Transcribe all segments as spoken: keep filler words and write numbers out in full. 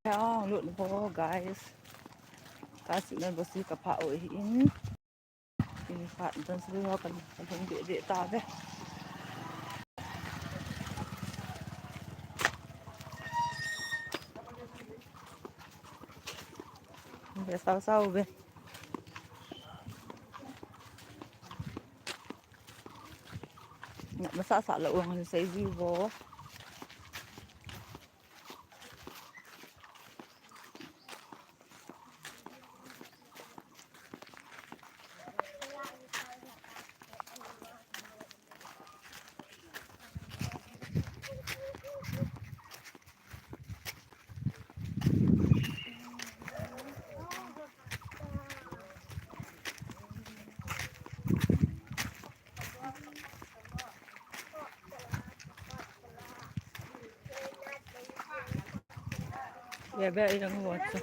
Ang lut bo, guys. Ka signal bo si ka pha o hi in. Ini khat dan sri ho kan, kan hung de de ta ve. Ve sao sao ve. Ngat masa sa la uang sei ji bo. Bebe, ilang watsa.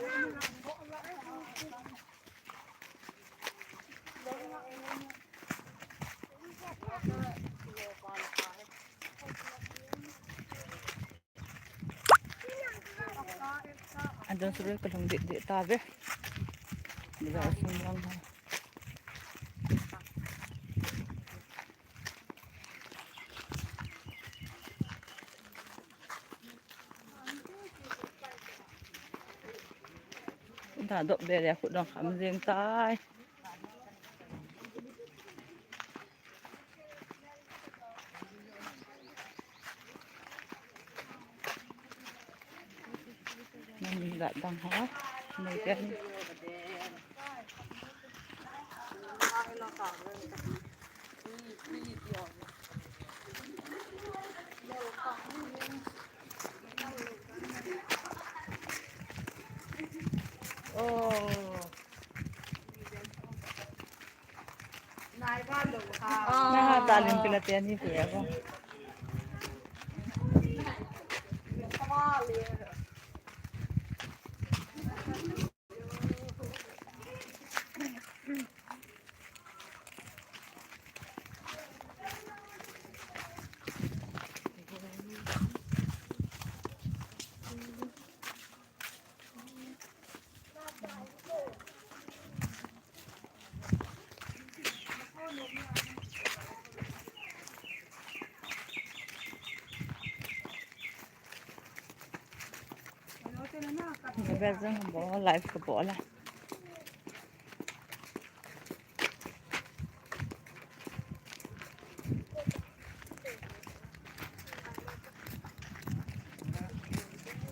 Adan suru ka lhung deh deh ta ve. Bila sung lang ha. Tha dop be le khut dong kham jeng tai. Nang dah dang ha. Nei ken. Oh. Na ha ta lim pila te ani pe ko. Bel jong bol, live ka bol a.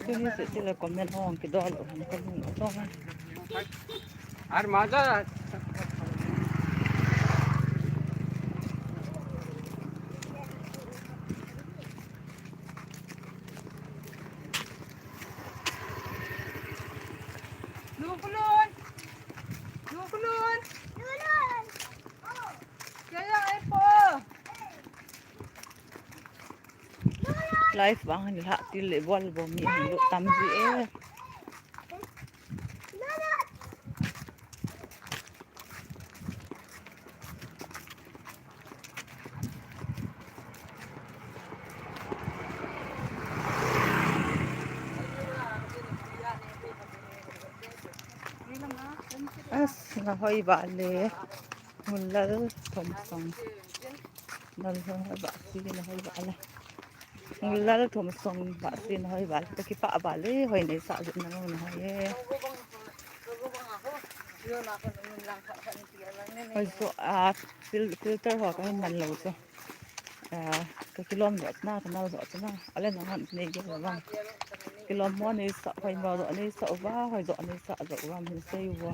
Tuni se tile comment hong kidol u ham ka lung u tong a. Ar maja. Nukulun. Nukulun. Kaya ai po. Live bang ni ha til le bol bo mi hin lu tam ji e. As, na hoi ba le. Ngulal Thomsong. Nal hoi ba si na hoi ba le. Ngulal Thomsong ba si na hoi ba le. Ka kipah ba le, hoi nei sa ju na na hoi e. Hoi so, ah, fil-, filter ho ka hin man lou so. Ah, ka kilom jo na, ka nal jo na. Ale na han nei ge ba. Kilom mo nei sa, hoi mo jo nei sa uva, hoi jo nei sa jo uva, min sei uva.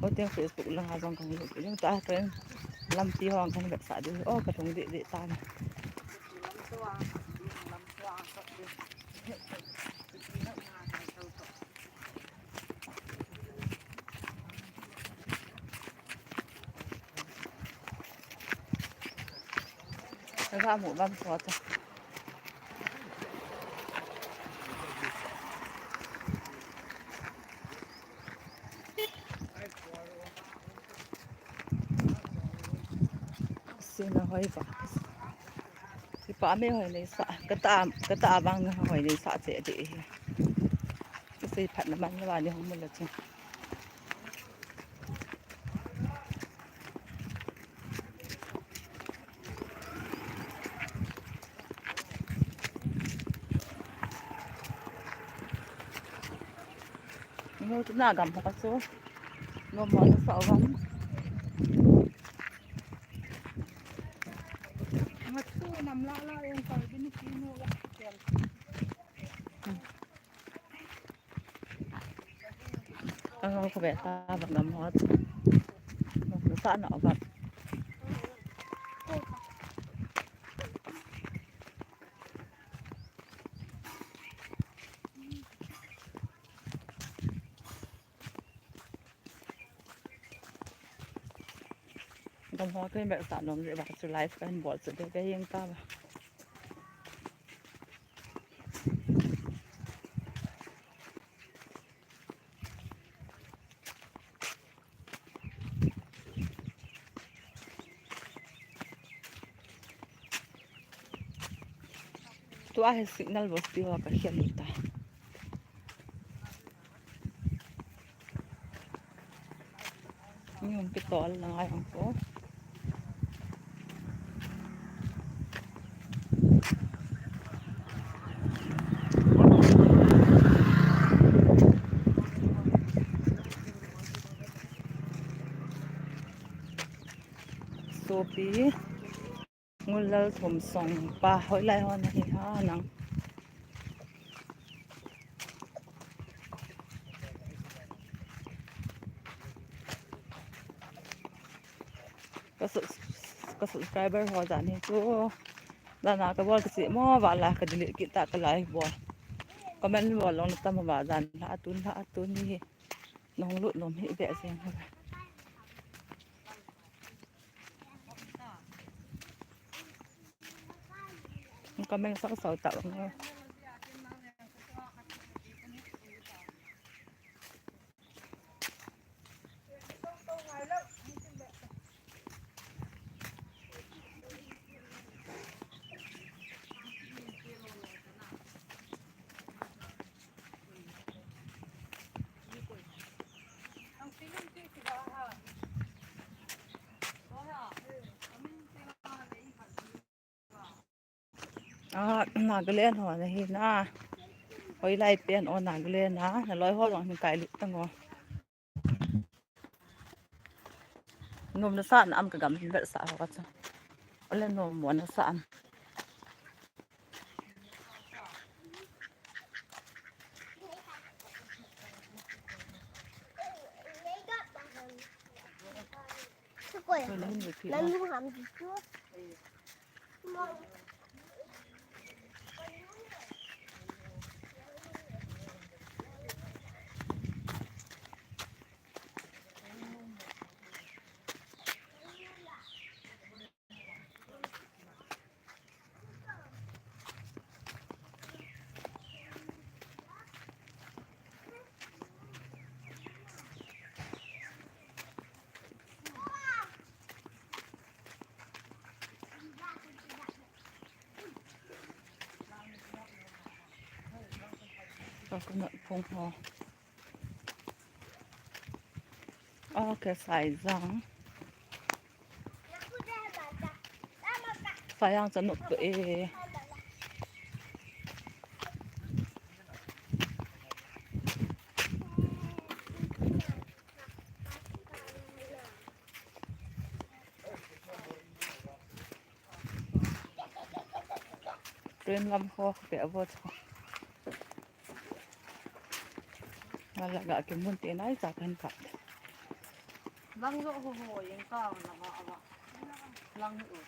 Hoiteng Facebook langa jong kang lut ding ta, ken lampi hong kang vetsah ding. O, ka lhung deh deh ta. Ka ga mu bam so ta. Sina hoi ba. Kipa me hoi nei sa. Kata, kata bang hoi nei sa che de. sei phat na man la ni hung mun la chu. Nung tu na gam ho ka chu. Nom mo na sa gam. Nga chu nam la la yang ka din ki no la kel. Ang ko beta ba gam ho. Sa na ba. Gam ho thei beh sa nom je ba chu live kan bol chu de de yeng ta ba. Tua hi signal bosti ho ka khel ta. Ni hung kitol la ngai hung ko. Sopi. Ngul Lal Thum Song pa hoilai hon ahi ha nang. Ka subs-, ka subscriber ho jan hi chu. Jan a ka bol ka chi mo ba la ka delete kit ta ka live bol. Comment bol long tam ba jan la atun la atun ni hi. Nong lut nom hi be jeng ho. Comment sak sau ta. Ah, Nagaland ho na hi na. Hoilai pen o Nagaland na, na loi ho jong hin kai lut tang o. Nom na sa na am ka gam hin vet sa ho ka cha. Ole nom mo na sa am. Ole hin vet na. Coconut phong ho. Okay, Saijang. Saijang chanuk to e. Train lam ho pe avo chu. Ngala ga ke mun te nai cha kan ka. Lang jo ho ho yeng ka na ha ava. Lang u.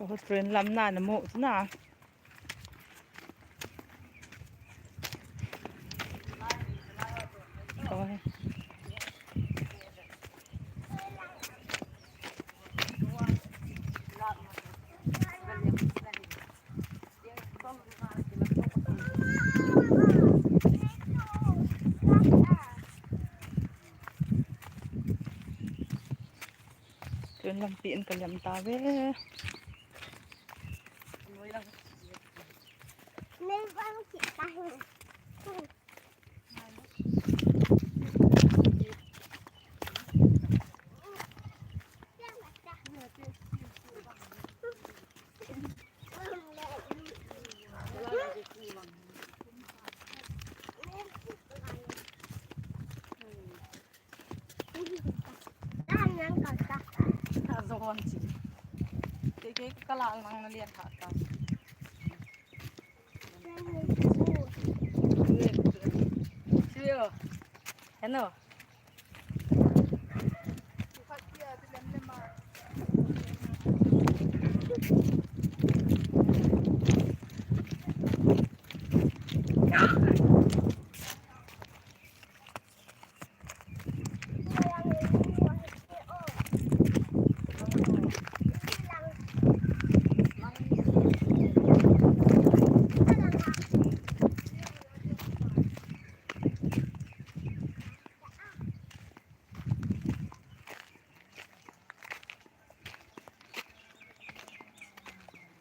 Oho, train lam na na mo na. Oho. Tun lampi in ka lem ta ve. Ka zo hon chi. Ke ke ka la lang na lian kha ta. Hello.